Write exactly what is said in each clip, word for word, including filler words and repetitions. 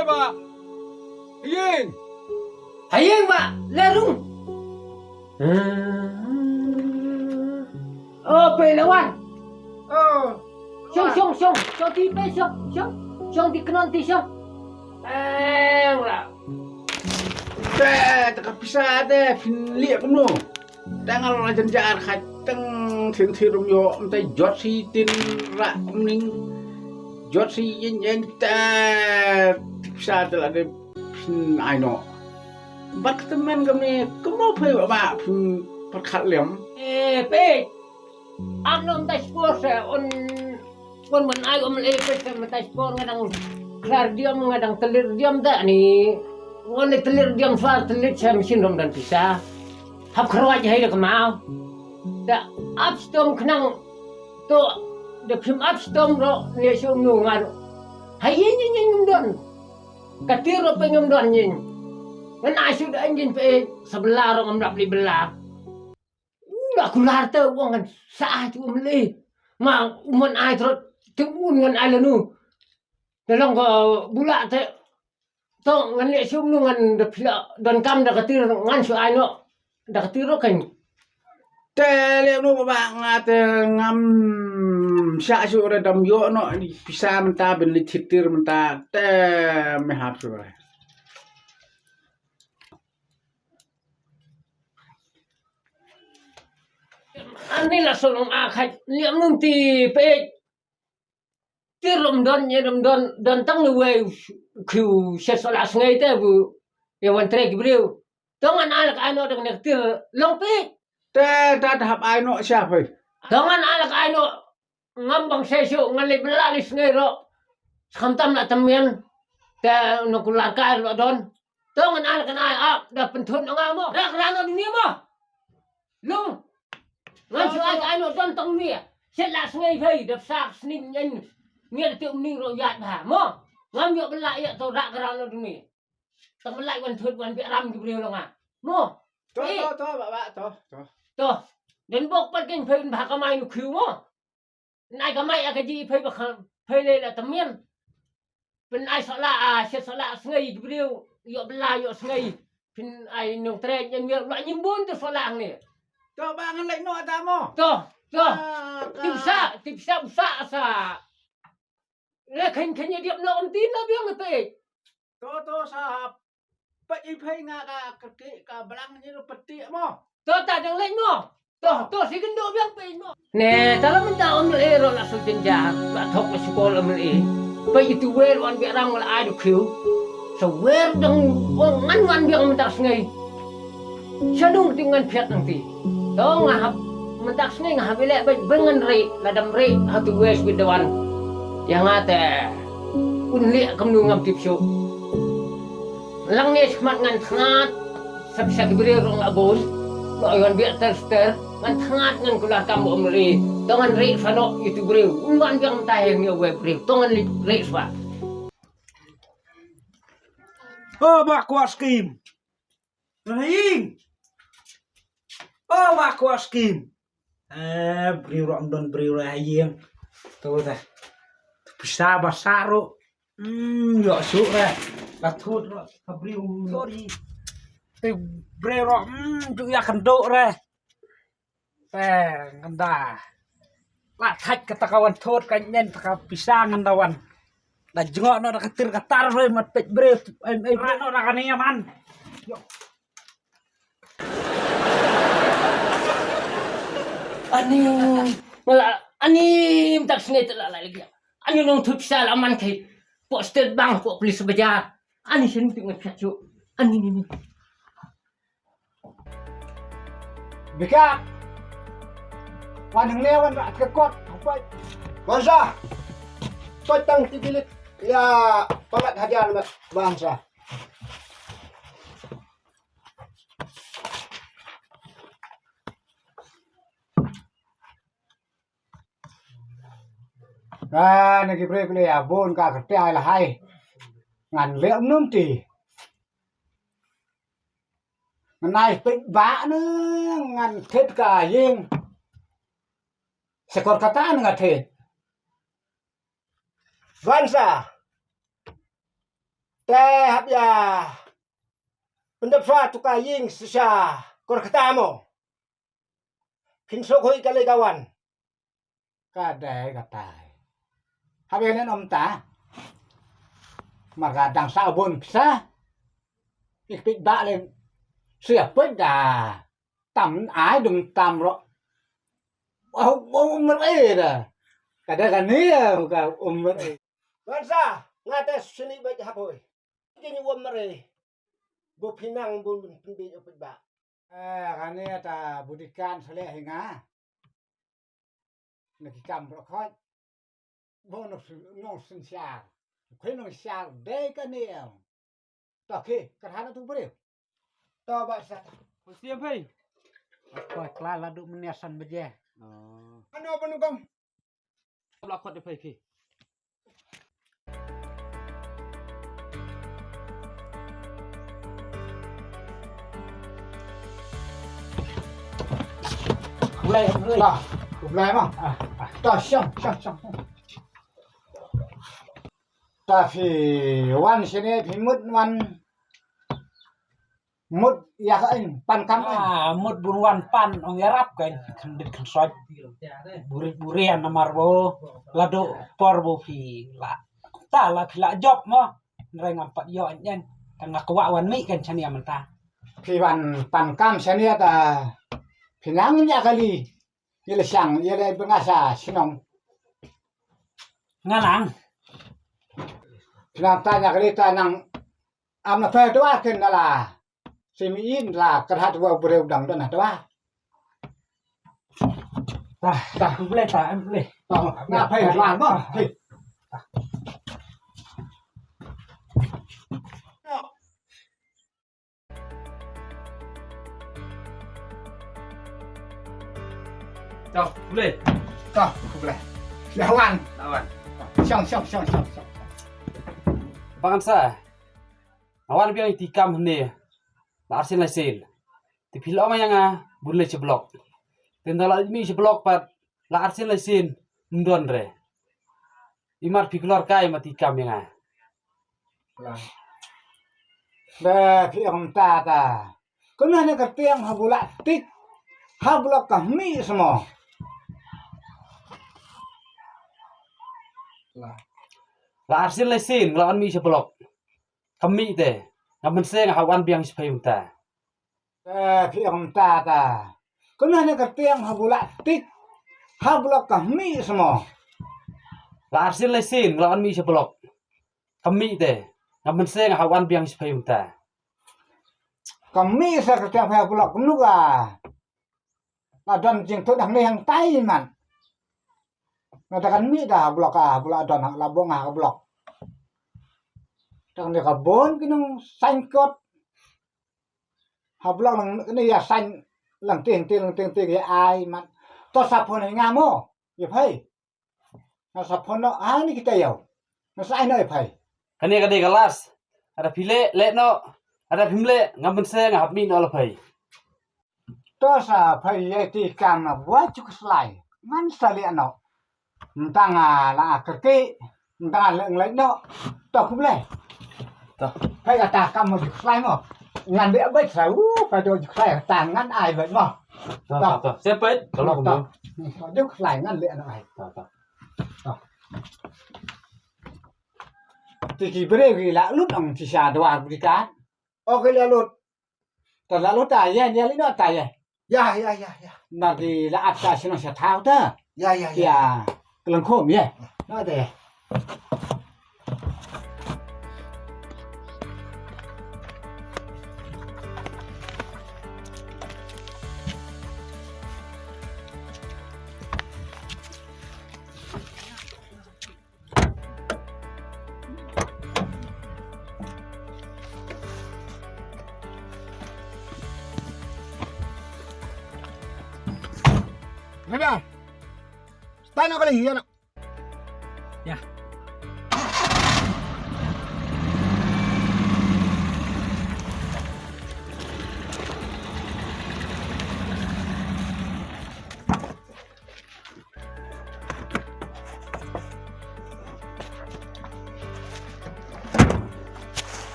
Ba. Yin. Hayeng ba, la rung. Oh, pei lawan. Oh. Shong, shong, shong. Shong ti pei, shong, shong. Shong ti knon ti shong. Eh, la. Te, te ka pisa te, phin lieh kumno. Te nga la jan jar kha teng thin thi rum yo, mte jot si tin ra kumning. Jot si yin yin te, te pisa te la de phin ai no. Bad ka temen kane, kumno phi ba, ba phin pat khat lem. Eh, pei. Am nom ta spor se un, un man ai um le pei se man ta spor nga dang klar diam, nga dang telir diam da ni. Ngon le telir diam sar telir se machine rom dan pisa. Hap kharwaj hai da kemau. Da ap stom khnang to da phim ap stom ro ne sum nu ngar. Hai yin yin yin don. Katir ro pe ngam don yin. Ngan ai su da yin pe sabla ro ngam lap li bela. Nga kular te wong ngan sa chu mele. Ma umon ai trot te un ngan ai lanu. Te long ko bula te to ngan le sum nu ngan de pila don kam da katir ngan su ai no. Da katir ro kan. Te le nu ba nga te ngam sa su re dam yo no ni pisa menta ben le thitir menta te me hap su re. Ani la sonong a khai liam nung ti pe. Ti rom don ye rom don don tang ni wei khiu se sola sngai te bu ye wan trek breu. Tong an alak ano dang nek ti long pe. Te ta hap ai no sia pe. Tong an alak ano ngam bang se su ngan le bela li sngai ro. Skam tam la tamian. Te no kular kai lo don. Tong an alak an ai ap da penthun nga mo. Rak rano dunia mo. Lung. Ngan su ai ai no don tong ni. Set la sngai phai da sak sning nyen. Ngi te ning ro yat ba mo. Ngam yo bela ya to rak rano dunia. Tang lai wan thut wan bi ram ki breu lo nga. Mo. To to to ba ba to to. To. Den bok pat ken phai ba ka mai nu khiu mo. Nai ka mai a ka ji phai ba kha phai le la tamian. Pynai sola a se sola sngai breu yo bela yo sngai. Pynai nong tre nyen mier la nyim bun te sola ngi. To ba ngan lai no ta mo. To to. Tipsa tipsa usa sa. Le khen khen ye diap no om tin na biang te. To to sa. Peit i phei nga ka kyrkieh ka blang ngi ruh pyntieh mo. To ta dang leit mo. To to si kynduh biang peit mo. Ne ta la mynta om le ro la sul jynjar la thok la sukol om le. Peit itu wer wan biang ram la ai du khiu. Sa wer dang ong ngan wan biang mynta sngi. Sha nung ti ngan phiat nang ti. To nga hap mynta sngi nga hap i leh beit beit ngan ri la dam ri ha tu wer sbit dawan. Ïa nga te un leh kumno ngam tip shuh. Lang ne shmat ngan thnat. Sap sap briew rong abun. Lo yon biak ter ter ngan thnat ngan kular kam bo mri. To ngan ri fano itu briew. Ngan biang tai ngi we briew. To ngan ri swa. Oh ba kwa skim. Nang haying. Oh ba kwa skim. Eh briew rong don briew la haying. To da. Pisa ba saru. Hmm, ïoh suk re. La thut re ka briew. Sorry. Te briew re, hmm, ju ïa kynduh re. Te ngan da. La thait kata ka wan thut ka nyen ta ka pisa ngan da wan. Da jngoh noh da ka tir ka tar re mat peit briew. Em em. Ra noh da ka ni man. Ani, mala, ani mtak snei te la la lagi. Ani nong thup sa la man kai. Pok state bank, pok police bajar. Ani sini tu ngan kacau. Ani ni ni. Bika. Wan nang lewan rak ke kot. Apa? Bansa. Kot tang tibilit. Ya, palat hajar bansa. Ah, na ki briew ki leh ïa bun ka kyrtiah la hai. Ngan leh um num ti. Ngan ai peit ba ne ngan thied ka ïing. Sa kor kata ne nga thied. Bansa. Te hap ïa pyndep shuwa tu ka ïing shisha kor kata mo. Phin suk hui ka lei ka wan. Ka dei kata. Hap ïa nen ym ta. Mar ka dang sa bun pisa. Ik pik ba len. Sia pik da. Tam ai dum tam ro. Au, au, umr eh da. Ka dei kane ka umr eh. Wan sa, nga te sini bek hapoi. Kini umr eh. Bu pynang bu pynbit upit ba. Eh, kane ta budikan sele hinga. Na ki kam bro khot. Bo no sun, no sun siar. Khoi no siar dei kane. To ki, ka hana tu breu. To ba sa. Siap, hei. Ko kla la du menia san baje. Oh. Ano ba nu kam? Bla khot de phai phi. Blai, blai. Ba, blai ma. Ah, ah. Ta shong, shong, shong. Ta phi wan shane phi mut wan. Mut ïa ka in, pan kam in. Ah, mut bun wan pan ong ïarap ka in, khandit khansoj. Buri, buri namar bo, la do por bo phi la. Ta la phi la jop mo. Nreng ngam pat ïoh nyen. Ka nga kwah wan mih kan shane mynta. Phi wan pan kam shane ta. Phi nang ïa kali. Ïa la shang, ïa la bengasa shnong. Nga nang. Phi nang ta ïa kali ta nang. Am na phe dua ken dala. Simi in la kerhat wa breu dang don dua. Tah, tah, ku boleh tah, em boleh. Tah, na phe la ma. Hei. Tah, ku boleh. Tah, ku boleh. Lawan. Lawan. Shong, shong, shong, shong, shong. Pangan sa. Nga wan biang ïa ti kam hangne. La arsien laisien. Te phi la ong ïa nga bun leit sha block. Te ynda la mih sha block pat la arsien laisien ym don re. Imar phi klor kai ma ti kam ïa nga. Ba phi ong ta ta. Kane ne ka tiang ha block tik. Ha block ka mih samo. La arsien laisien la wan mih sha block. Ka mih te. Nga mynseng ha wan biang sha phai mynta. Eh, phi ong ta ta. Kane ne ka tiang ha block tik. Ha block ka mih samo. La arsien laisien la wan mih sha block. Ka mih te. Nga mynseng ha wan biang sha phai mynta. Ka mih sa ka tiang ha block kumno ka. La don jingthoh dang ne hangtai man. Na da kan mih da ha block ka, ha block don ha la bong ha block. Dang ne ka bon ki nong sign kot. Ha block nang ne ïa sign lang ting ting lang ting ting ïa ai man. To sa phone nga mo. Ïa phai. Nga sa phone no, ah, ni kita ïa. Nga sa ai no ïa phai. Kane ka dei ka last. Ada phi leh, leh no. Ada phim leh, ngam mynseng, nga hap mih no la phai. To sa phai ïa ti kam na bua ju khuslai. Ngan sa leh no. Ntang a la a kyrkieh. Ntang a leh nglek no. To kum leh. To. Phai kata kam mo ju khuslai mo. Ngan leh beit sa u, phai to ju khuslai kata ngan ai beit mo. To, to, to. Sep beit, kalau to. Ju khuslai ngan leh no ai. To, to. To. Ti ki briew ki la lut ong ti sha dwar bri kat. O ki la lut. Ta la lut ta ïa, ïa li no ta ïa. Ïa, ïa, ïa, ïa. Na ki la at ta shnong sha thaw ta. Ïa, ïa, ïa. Ïa. Klang khom ïa. No ta ïa. Reba. Stai no kali ya no. Ya.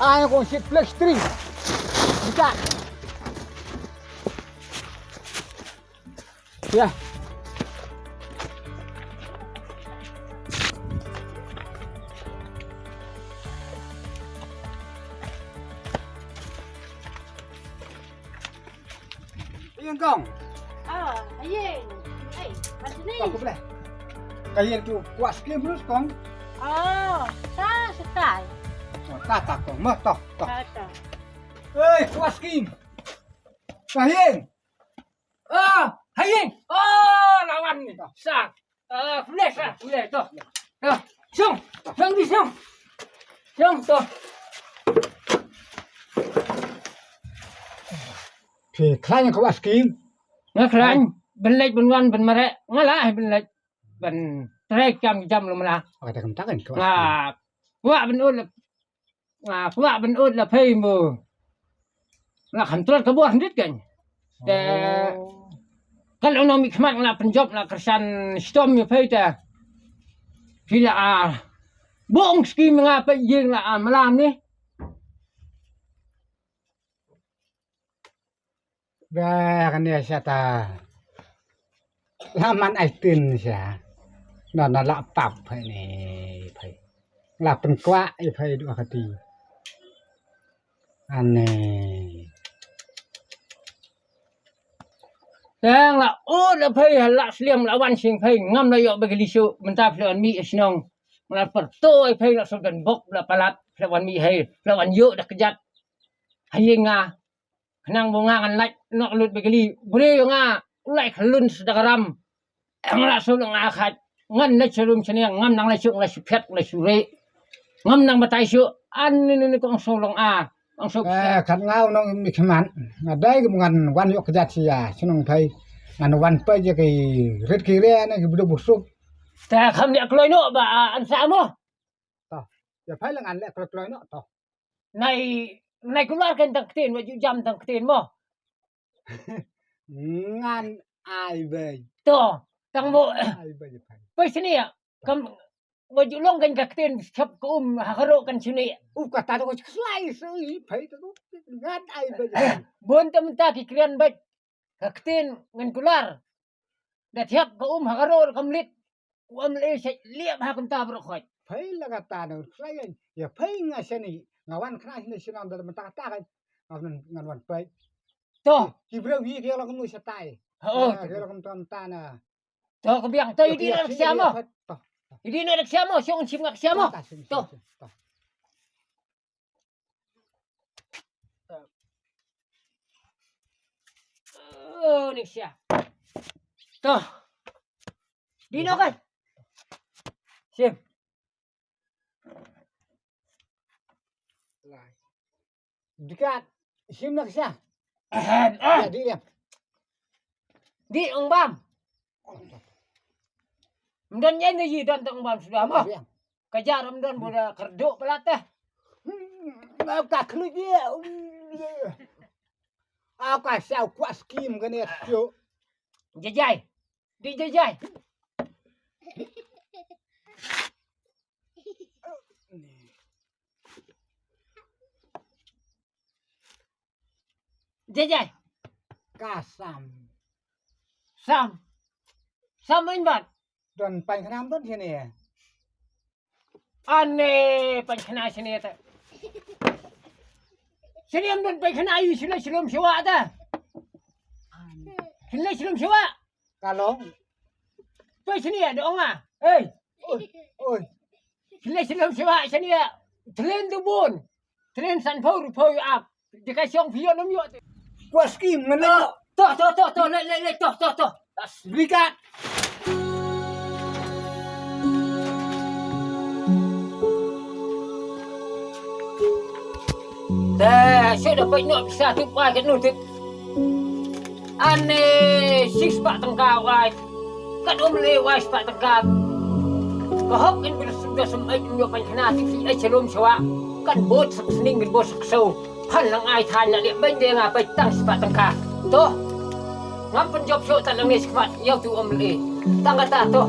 Ai kong shit flex string. Dekat. Ya. Ïeng kong. Oh, ïeng. Eh, macam ni. Kong, kong boleh. Ka ïeng tu kuat skim terus kong. Oh, ta setai. Oh, ta ta kong. Mah toh, toh. Ta ta. Eh, kuat skim. Ka ïeng. Ah, ha ïeng. Oh, lawan ni. Sa. Ah, boleh sa, boleh toh. Toh. Sung. Sung di sung. Sung toh. Phi khlaiñ ka wa skim. Nga khlaiñ, ban leit ban wan ban mareh, nga lah ai ban leit ban trei kam jam lum la. Ka da kam ta kan ka wa skim. Nga, wa ban ul, nga, wa ban ul la phei mo. Nga kham trot ka bor hynrit kan. Te, oh, kan ong mi khmat nga pynjop nga kyrshan stom ïa phei te. Phi la a. Bong skim nga peit ïing la a malam ni. Ba kane sha ta. La man ai tin sha. Na na la pap phai ni phai. La pynkwah i phai dua kati. Ane. Tang la ut la phai la sliam la wan sing phai ngam la ïoh bagi lisu mynta phai wan mi shnong. La perto i phai la sultan bok la palat phai wan mi hai la wan ïoh da kejat. Hai nga. Khnang ba nga ngan lait noh lut bagi li. Briew nga u lait khlun sdang ram. Nga la shu long a khat. Ngan leit sha rum sha ne ngam nang leit shu, leit shu phet, leit shu re. Ngam nang batai shu. An ni ni ni kong shu long a. Kong shu. Eh, khat nga u nong mi khmat. Nga dei ngan wan ïoh kjat sia. Shnong phai. Ngan wan peit ïa ki rit ki re ne ki bdu busuk. Ta kham ïa kloi noh ba, ah, an sa mo. Ta. Ïa phai la ngan leh kloi kloi noh ta. Nai, nai kular kan tang ktien, wa ju jam tang ktien mo. Ngan ai bai. To, tang mo. Ai bai pai. Pai sini ya. Kam, wa ju long kan ka ktien, siap ka um, ha karo kan sini. U kata to ko slai sui pai to. Ngan ai bai. Bon tam ta ki krian bai. Ka ktien ngan kular. Da thiap ka um ha ka ror kam lit. U am le sha liap ha kumta bro khoi. Phai la kata na khlayan. Ya phai nga shani. Nga wan khna shani shina da mata kata kan. Nga wan, nga wan phai. To. Ki breu hi ki la kumnu shatai. Oh. Ki la kumta mata na. To ka biang to idi na ksiamo. Idi na ksiamo shong chim nga ksiamo. To. Oh, ni sia. To. Dino kan? Sim. Dikat. Sim nak sia. Ahem, ah. Ya, di dia. Di ong bam. Mdan yen yi dan tong bam sudah mah. Ka jar mdan boda kerduk pelat teh. Ka khlu je. Ka sa kuat skim kane tu. Jajai. Di jajai. Jajai. Ka sam. Sam. Sam in bat. Don pan khnam don sini. Ane pan khna sini ta. Sini am don pan khna yu sini silum siwa ta. Sini silum siwa. Kalong. Pan sini ya dong ah. Hey. Oi. Oi. Sini silum siwa sini ya. Tlen tu bun. Tren san pau ru pau yu ap. Di ka shong phi yu num yu. Kwa skim ngano. Toh, toh, toh, toh, le, le, le, toh, toh, toh. Rigat. Te, shu da pek no pisa tu pa ke no tu. Ane six pak tengka wai. Kat um le wai spak tengka. Ka hok in bil sum da sum ai nyo pan khana ti fi ai chalom shawa. Kan bot sak sning kan bot sak so. Phan lang ai than na liak ban de nga pai tang spak tengka. To. Ngam pynjop sho ta lang ne skmat yau tu um le. Tang kata to.